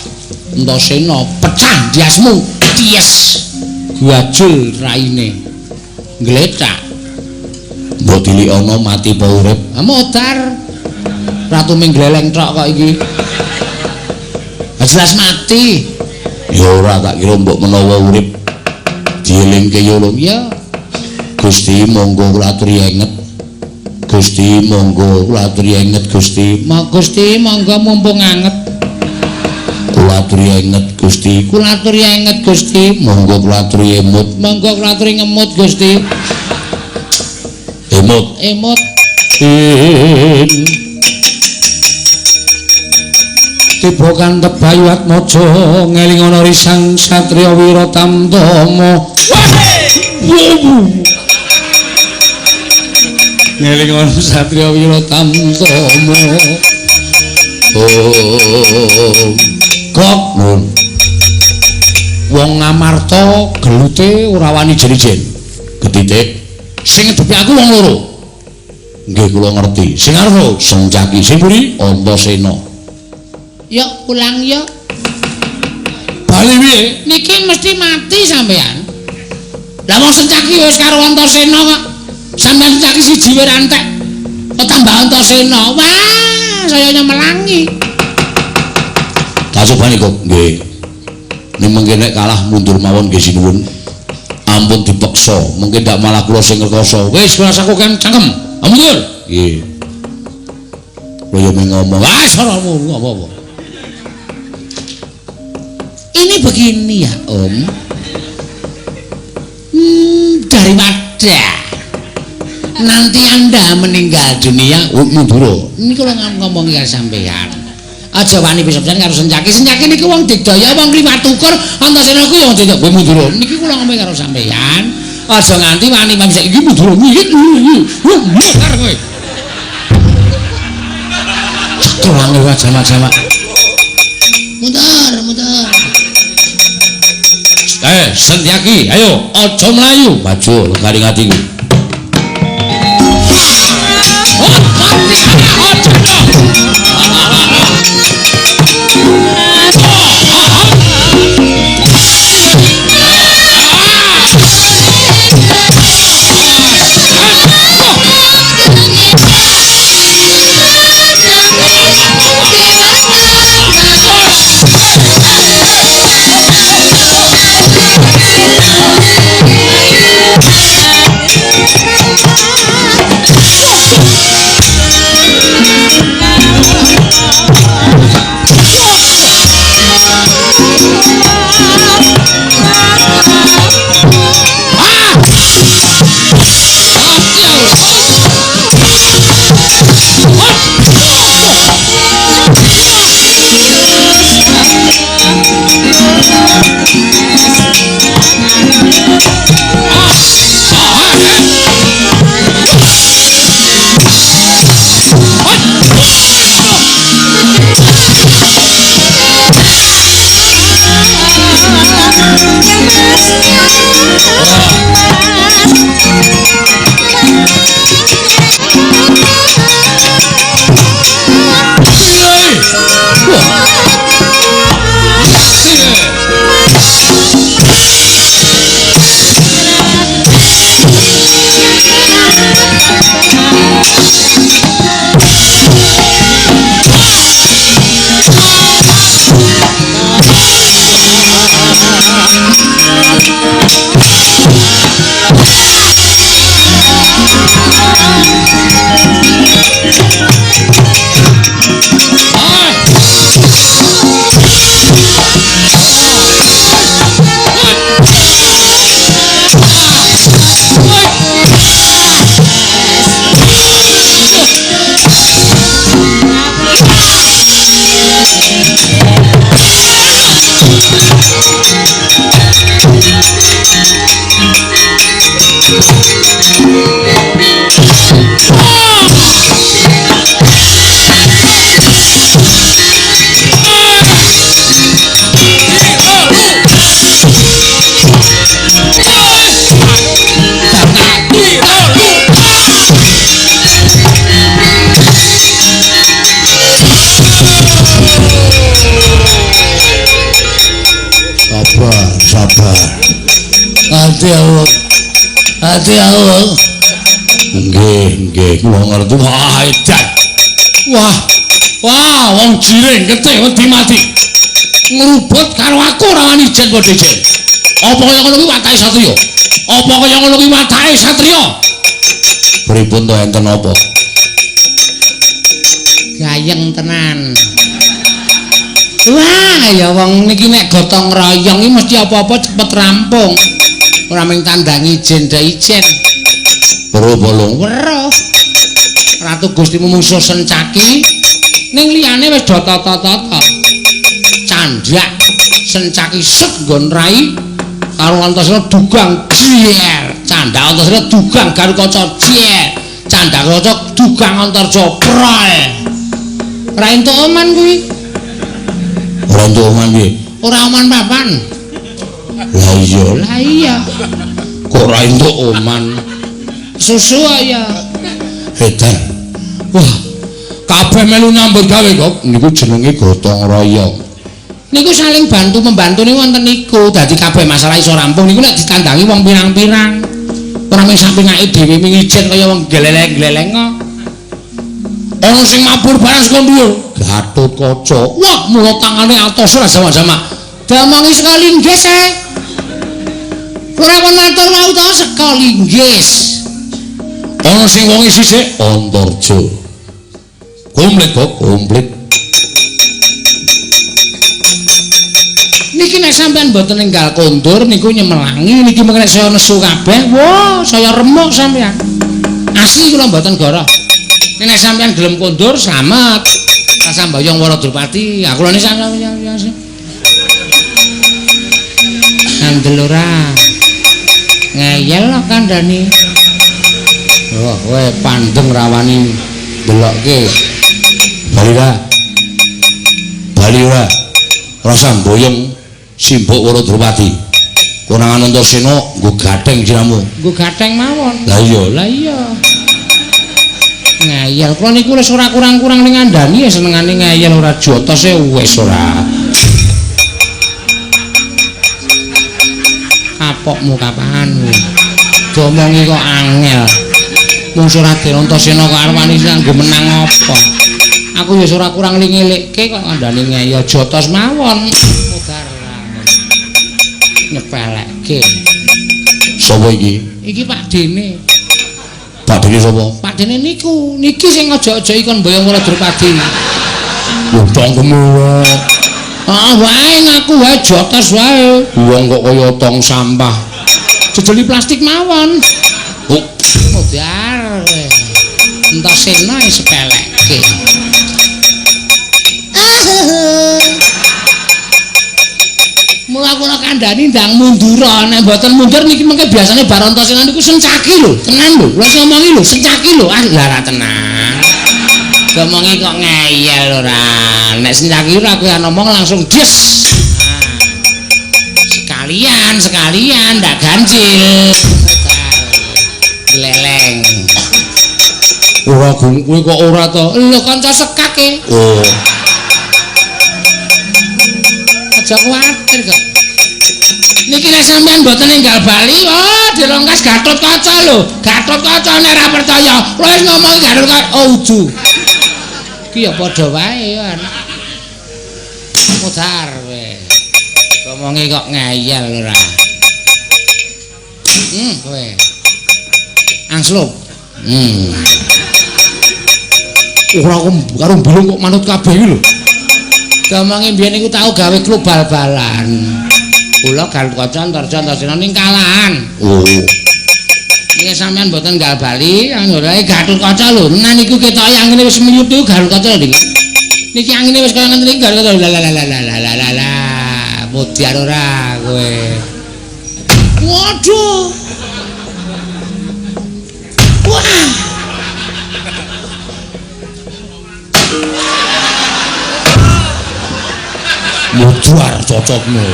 Antasena pecah ndiasmu. Ties. Guajul raine. Gletak. Mbok dilikono mati apa urip? Ah modar. Ratu ming gleleng tok kok iki. Jelas mati. Ya ora tak kira mbok menawa urip. Dielingke ya lho. Ya. Gusti monggo kula aturi enget. Gusti monggo kula aturi enget Gusti. Gusti monggo mumpung anget. Kula aturi enget Gusti. Kula aturi enget Gusti. Monggo kula aturi emut. Monggo kula aturi ngemut Gusti. Emut. Emut. Tiba kantep Bayu Atmaja ngeling ana risang satriya wira tamtama. Ngeling ana satriya wira tamtama. Oh. Kok nun. Wong Ngamarta gelute ora wani jen-jen. Ketitik. Sing ngedepi aku wong loro. Nggih kula ngerti. Sing arep Sencaki, sing mburi Antasena. Yuk pulang yuk. Bali piye? Niki mesti mati sampean. Lah wong Sencaki wis karo Antasena kok. Sampeyan Sencaki siji wae ra entek. Kok tambah Antasena. Wah, saya nyemelangi. Tak cobani kok nggih. Ning mengke nek kalah mundur mawon nggih sinuwun. Ampun dipeksa, mungkin ndak malah kula sing ngrekoso. Wis kula sakuken cangkem. Mundur. Nggih. Kula yo ngomong, ah ora apa-apa. Ini begini ya, Om. Daripada nanti Anda meninggal dunia, mundur. Ini kalau ngomong ya sampean. Aja wani pisan-pisan karo Sencaki. Sencaki niku wong digdaya, wong kliwat ukur, Antasena kuwi wong digdaya. Kowe mundur. Niki kula ngomong karo sampean. Aja nganti wani mamsek iki mundur. Mundur kowe. Cekelange jamak-jamak. Mundur, mundur. Setyaki, ayo aja mlayu, maju legaring atiku. Oh, mati aja. Thank you. Sabar. Hati aku. Nggih, nggih, kula ngerti. Wah, edan. Wah. Wah, wong jiring getih wedi mati. Ngrubut karo aku ora wani ijen padha ijen. Apa kaya ngono kuwi watake satriya? Apa kaya ngono kuwi watake satriya? Pripun to enten apa? Gayeng tenan. Wah, ya wong niki nek gotong royong iki mesti apa-apa cepet rampung. Ora mung tandangi ijen da ijen. Weruh bolong. Weruh. Ratu Gusti mungsuh Sencaki ning liyane wis do tata-tata. Candhak Sencaki set nggon rai karo Antasena dugang jier. Candhak Antasena dugang Garukaca jier. Candhak Garukaca dugang Antarja prol. Ora entuk oman kuwi. Ora entuk oman piye? Ora oman papan. Lah iya. Lah iya. Kok ora entuk oman? Susu ya. Edan. Wah, kabeh melu nyambut gawe kok. Niku jenenge gotong royong. Niku saling bantu membantu niku wonten niku. Dadi kabeh masalah iso rampung niku nek ditandangi wong pirang-pirang. Ora mung sampingake dhewe ming ijen kaya wong gleleng-gleleng kok. Ana sing mabur barang saka dhuwur. Gatotkaca. Wah, mula tangane atos ora sama-sama. Diomongi saka linggis e. Ora kon matur wau to saka linggis. Ana sing wonge sisik Antarja. Komplit kok, komplit. Niki nek sampean mboten ninggal kondur niku nyemelangi niki mengko nek saya nesu kabeh, wah, saya remuk sampean. Asli kula mboten goroh. Nek sampean gelem kondur slamet. Rasa mbayong Wara Drupadi, aku lho sampeyan. Ngandel ora. Ngeyel kok kandhane. Wah, kowe pandeng rawani ndelokke. Bali ora. Bali ora. Rasa mboyong simbok Wara Drupadi. Konangan Antasena nggo gatheng siramu. Nggo gatheng mawon. Lah iya, lah iya. Ngeyel kula niku wis ora kurang-kurang ning ngandani ya senengane ngeyel ora jotose wis ora. Kapokmu kapan kowe? Diomongi kok angel. Mungsu Raden Antasena kok arep wani nganggo menang apa? Aku ya ora kurang lingelekke kok ngandani ngeyel jotos mawon. Modar nyepelekke. Sapa iki? Iki Pak Dene. Pak Dene sapa? Pak Dene niku, niki sing aja-aja ikon mboyong Wara Drupadi. Lho cangkeme wae. Ah wae ngaku wae jotos wae. Wong kok kaya tong sampah. Jejeli plastik mawon. Oh, modar kowe. Antasena sepelekke. Mula kula kandhani ndang mundura, nek mboten mundur niki mengke biasane bar Antasena niku sencaki lho, tenan lho. Kula sing ngomongi lho, sencaki lho. Ah, lha ora tenan. Diomongi kok ngeyel ora. Nek sencaki ora kowe ngomong langsung des. Sekalian, sekalian ndak ganjil. Gleleng. Ora kowe kok ora to? Lho kanca sekak e. Oh. Aja kuwatir kok. Niki nek sampean mboten ninggal bali, oh dilongkas Gatotkaca lho. Gatotkaca nek ora percaya, kula wis ngomongi Gatotkaca, oh udu. Iki ya padha wae ya. Modar kowe. Ngomongi kok ngeyel ora. Kowe. Angslup. Ora karo mbilung kok manut kabeh iki lho. Gamange mbiyen iku tau gawe klub bal-balan. Kula Gatotkaca Antarja Antasena ning kalahan. Oh. Niki sampean mboten nggal bali, anggone Gatotkaca lho. Nah niku ketoke angine wis miyut niku Gatotkaca niki. Niki angine wis kaya ngene iki Gatotkaca. La la la la la la la la. Mudyar ora kowe. Waduh. Wah. Mudyar cocokmu.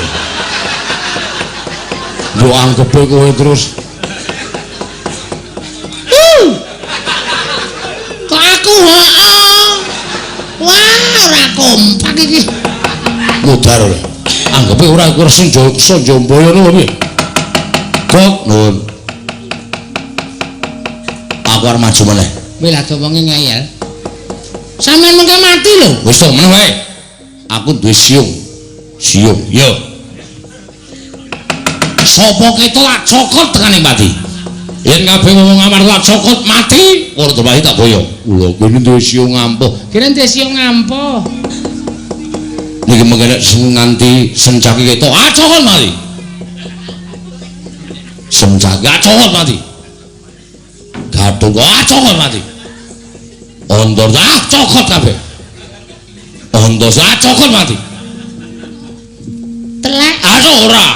Yo anggepe kowe terus. Kok aku heeh. Wah, ora kompak iki. Mudar ora. Anggepe ora kowe sing Sanjambaya ngono piye? Kok nuwun. Aku arep maju meneh. Wis lah wonge ngeyel. Sampeyan mengke mati lho. Wis to meneh wae. Aku duwe siung. Siung, yo. Sopo keto lak cokot tekane pati. Yen kabeh ngomong amar lak cokot mati, ora terpati tak boyong. Lho, kene duwe siung ampuh. Kene duwe siung ampuh. Niki mengke nek nganti sencaki keto, ah cokot mati. Sencaki ah cokot mati. Gathuk ah cokot mati. Ondor ah cokot kabeh. Ondor ah cokot mati. Telek ah ora.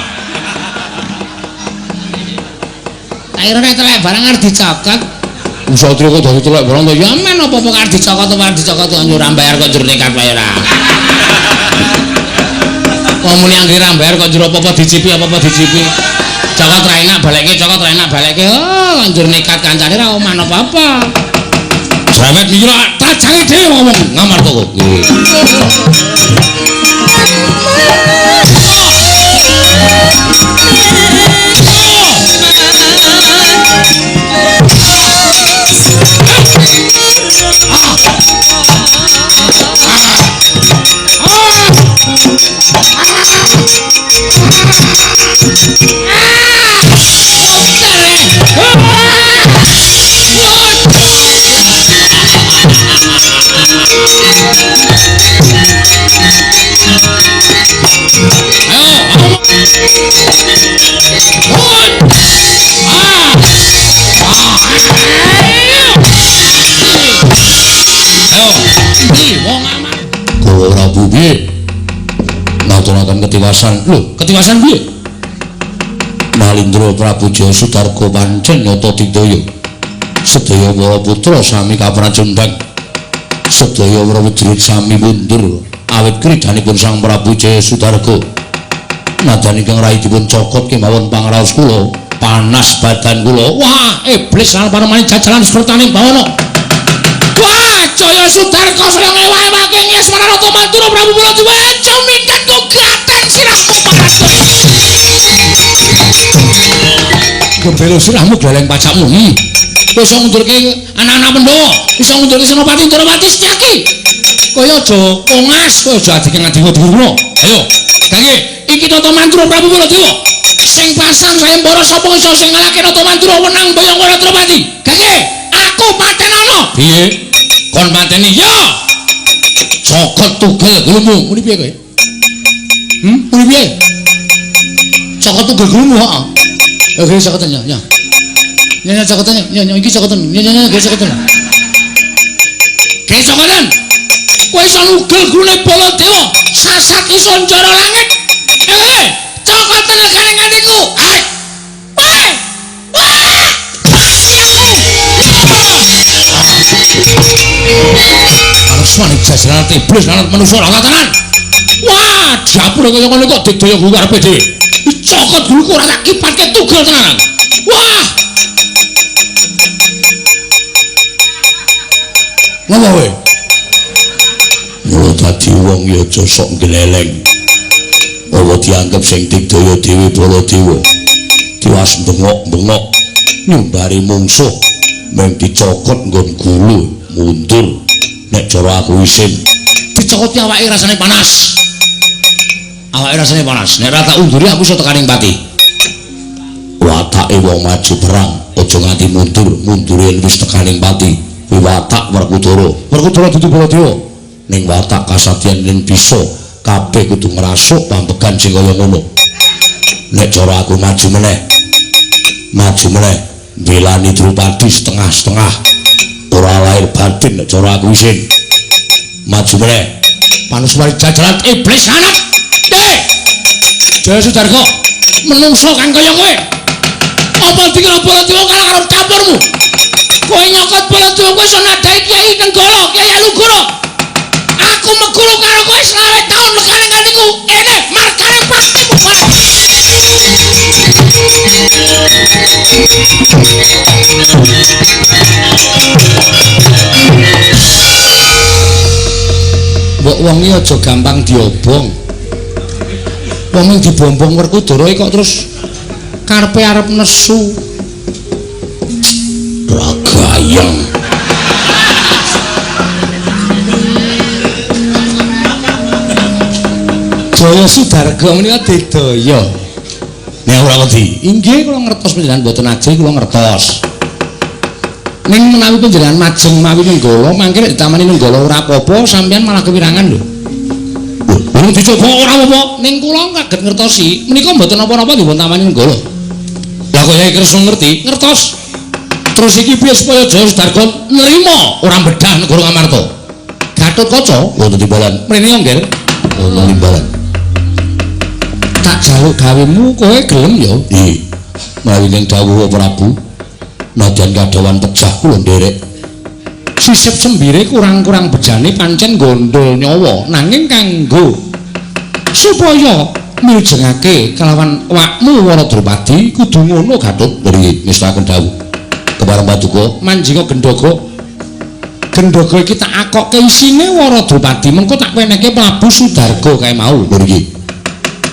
Tak kira nek telek barang arep dicokot. Satria kok dadi telek barang to? Ya men apa-apa arep dicokot apa arep dicokot kok ora bayar kok njur nekat wae ora. Wong muni anggere ra bayar kok njur apa-apa dicipi apa-apa dicipi. Cokot ra enak balekke, cokot ra enak balekke. Oh, njur nekat kancane ra oman apa-apa. Cerewet iki ora tajange dhewe ngomong ngamar kok. Nggih. Prabu piye? Ngaturaken ketiwasan. Lho, ketiwasan piye? Nalindra Prabu Jaya Sudarga pancen nyata digdaya. Sedaya para putra sami kapracundhang. Sedaya para prajurit sami mundur awit kridanipun Sang Prabu Jaya Sudarga. Nadan ingkang rai dipun cokot kemawon pangraos kula, panas badan kula. Wah, iblis lan panemane jajalan sepertane bawana. Wah, Jaya Sudarga saya ngewa-ewake Ngesmanarata Madura Prabu Baladewa cumikat kugaten sirahmu paratur. Gembelo sirahmu gleleng pajakmu. Kowe iso ngundurke anak-anak Pandhawa, iso ngundurke Senopati Ndorowati Setyaki. Kowe aja kongas, kowe aja adike nganti dhuwur. Ayo, gangge iki Nata Mandura Prabu Baladewa. Sing pasang sayembara sapa iso sing ngalahke Nata Mandura wenang boyong Waratrapati. Gangge, aku patenono. Piye? Kon pateni ya. Cokot tugel gulumu. Muni piye kowe? Muni piye? Cokot tugel gulumu, heeh. Oke, cokoten ya, ya. Ya, ya cokoten ya, ya iki cokoten. Ya, ya, ya cokoten. Ge cokoten. Kowe iso nugel gulune Baladewa, sasat iso njara langit. Cokoten legane ngantiku. Hai. Wah. Wah. Arsane jajaran iblis lan manusa ora tenan. Wah, dapure kaya ngono kok digdaya guru karepe dhewe. Cokot guluku ora tak kipatke tugel tenan. Wah. Ngopo kowe? Mula dadi wong ya aja sok gleleng. Apa dianggep sing digdaya dhewe Baladewa. Tiwas bengok-bengok nyumbari mungsuh mung dicokot nggon gulu mundur. Nek cara aku isin dicokoti awake rasane panas. Awake rasane panas. Nek ora tak unduri aku iso tekaning pati. Watake wong maju perang aja nganti mundur, mundure yen wis tekaning pati. Kuwi watak Werkudara. Werkudara dudu Baladewa. Ning watak kasatyan ning bisa kabeh kudu ngrasuk pambegan sing kaya ngono. Nek cara aku maju meneh. Maju meneh mbelani Drupadi setengah-setengah. Ora lahir batin nek cara aku isin. Maju meneh. Panuswari jajaran iblis anak. Jaya Sudarga, menungso kang kaya kowe. Apa dikira Baladewa kalah karo campurmu? Kowe nyokot Baladewa kowe iso nadhahi Kyai Nenggala, Kyai Alugoro. Aku meguru karo kowe 25 taun lekane kandiku. Ene margane patimu bae. Mbok wong iki aja gampang diobong. Wong ing dibombong Werkudara kok terus karepe arep nesu. Ragayeng. Jaya Sudarga menika didaya. Nek ora wedi. Inggih kula ngertos panjenengan mboten ajeng kula ngertos. Ning menawi panjenengan majeng mawi Nenggala, mangke nek ditamani Nenggala ora apa-apa, sampeyan malah kewirangan lho. Lho, dicoba ora apa-apa. Ning kula kaget ngertosi, menika mboten napa-napa dipun tamani Nenggala. Lah kok Yai Kresna ngerti? Ngertos. Terus iki piye supaya Jaya Sudarga nrima ora bedah negara Ngamarta? Gatotkaca wonten timbalan. Mrene yo, Nggir. Wonten timbalan. Tak jaluk gawemu kowe gelem ya? Nggih. Menawi ning dawuh Prabu, nadyan kadhawan pejah kula nderek. Sisip sembire kurang-kurang bejane pancen gondol nyawa, nanging kanggo supaya miljengake kelawan wakmu Wara Drupadi kudu ngono Gatut. Nggih, ngestakaken dawuh. Kepareng paduka manjinga gendhoga. Gendhoga iki tak akokke isine Wara Drupadi, mengko tak wenehke Prabu Sudarga kae mau. Nggih.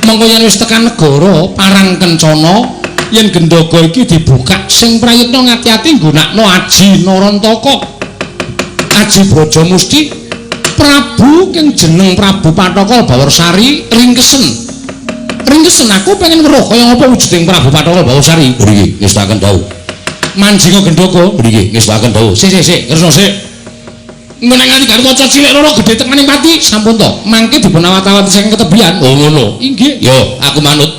Mengko yen wis tekan negara Parang Kencana, yen gendhoga iki dibuka sing prayitna ngati-ati nggunakno aji Narantaka, aji Brajamusti. Prabu kang jeneng Prabu Pathaka Bawarsari ringkesen. Ringkesen aku pengen weruh kaya apa wujuding Prabu Pathaka Bawarsari. Nggih, ngestakaken dawuh. Manjinga gendhoga, nggih, ngestakaken dawuh. Sik sik sik, Kresna sik. Meneng nganti Gatotkaca cilik loro gedhe tekaning pati, sampun to. Mangke dipun awat-awati saking ketebian. Oh ngono. Inggih. Yo, aku manut.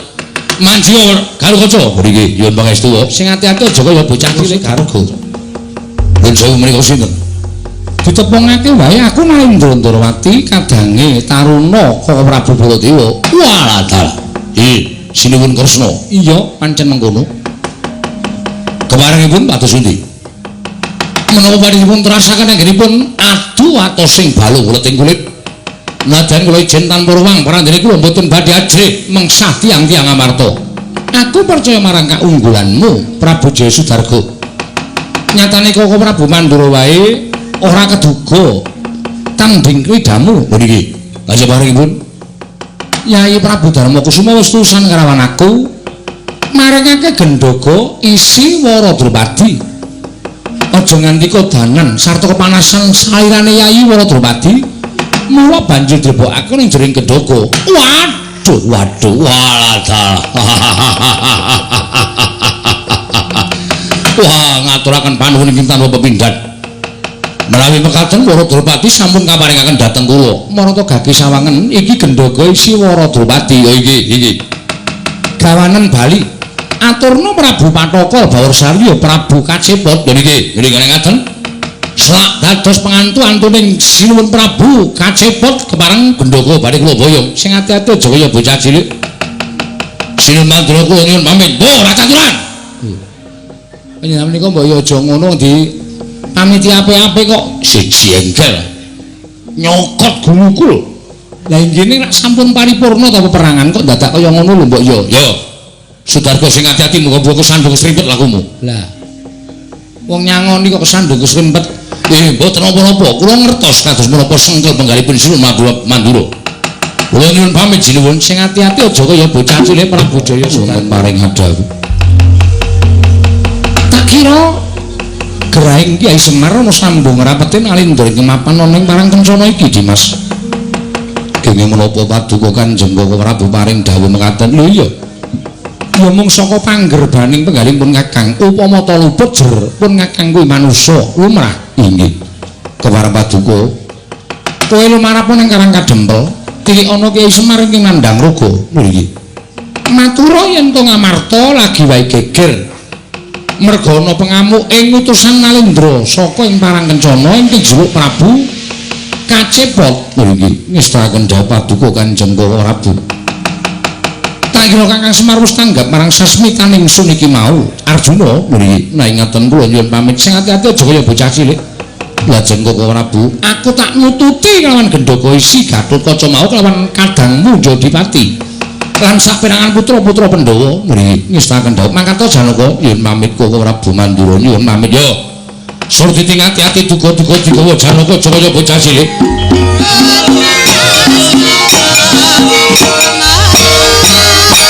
Manjinga Gatotkaca. Nggih, nyuwun pangestu. Sing ati-ati aja kaya bocah cilik Garga. Nuwun sewu menika sinten? Ditepungake wae aku Narendra Ndrawati kadange taruna Kaka Prabu Baladewa. Walah dalah. Nggih, sinuwun Kresna. Iya, pancen mengkono. Keparengipun pados pundi? Menapa padhipun terasaken anggenipun adu atosing balung uleting kulit. Nadyan kula ijen tanpa ruang parandene kula mboten badhe ajrih mengsah tiyang-tiyang Amarta. Aku percaya marang kaunggulanmu Prabu Jaya Sudarga. Nyatane Kaka Prabu Mandura wae ora keduga tanding kridamu. Niki kasabaripun Yai Prabu Darma Kusuma wis tusan karawan aku maringake gendhoga isi Wara Drupadi. Aja nganti kodanan sarta kepanasan salirane Yayi Wara Drupadi mula banjur dilebokake ning jering gendhoga. Waduh waduh walah. Wah, ngaturaken panuwun ing tanpa pepindhan. Menawi mekaten Wara Drupadi sampun kaparingaken dhateng kula. Marata gage sawangen iki gendhoga isi Wara Drupadi. Ya iki iki. Gawanen bali. Aturna Prabu Pathaka Bawarsari ya Prabu Kacepot. Lho niki, niki ngaten. Selak dados pengantu antuning sinuwun Prabu Kacepot kepareng gendhoga badhe kula boyong. Sing ati-ati aja kaya bocah cilik. Sinuwun Mandura kula nyuwun pamit. Mbah, ora caturan. Panjenengan menika mbok ya aja ngono di pamiti apik-apik kok siji enggal. Nyokot gumukul. Lah inggih nek sampun paripurna ta peperangan kok dadak kaya ngono lho mbok ya. Ya. Sudarga sing ati-ati muga-muga kesandung kesrimpet lakumu. Lah. Wong nyangoni kok kesandung kesrimpet. Mboten napa-napa. Kula ngertos kados menapa sengkel penggalipun Sinuwun Mandura. Kula nyuwun pamit sinuwun sing ati-ati aja kaya bocah cilik Prabu Jaya Sudarga paring hadhawu. Tak kira gerahing Kyai Semar ana sambung rapete nalindra ing mapan ana ing Parang Kencana iki, Dimas. Kenging menapa paduka Kanjeng Kaka Prabu paring dawuh mekaten? Lho iya. Ya mung saka panggerbaning penggalih pun Kakang, upama ta luput jer pun Kakang kuwi manusa lumrah. Inggih. Kepareng paduka. Kowe lumarap ning Karang Kadempel, tilik ana Kyai Semar ing nandhang raga. Nggih. Matura yen to Ngamarta lagi wae geger. Merga ana pengamuk ing utusan Nalendra saka ing Parang Kencana ing kijuluk Prabu Kacepot. Nggih. Ngestakaken dhawuh paduka Kanjeng Prabu. Tak kira Kakang Semar wis tanggap marang sasmitaning sun iki mau. Arjuna, nggih. Nah ingaten kula nyuwun pamit sing ati-ati aja kaya bocah cilik. Lajeng Koko Prabu, aku tak nututi kelawan gendhoga isi Gatotkaca mau kelawan kadangmu Jodipati. Lan saperangan putra-putra Pandhawa, nggih, ngestakaken dhawuh. Mangkat Janaka, nyuwun pamit Koko Prabu Mandura, nyuwun pamit yo. Sur diting ati-ati duga-duga digawa Janaka aja kaya bocah cilik.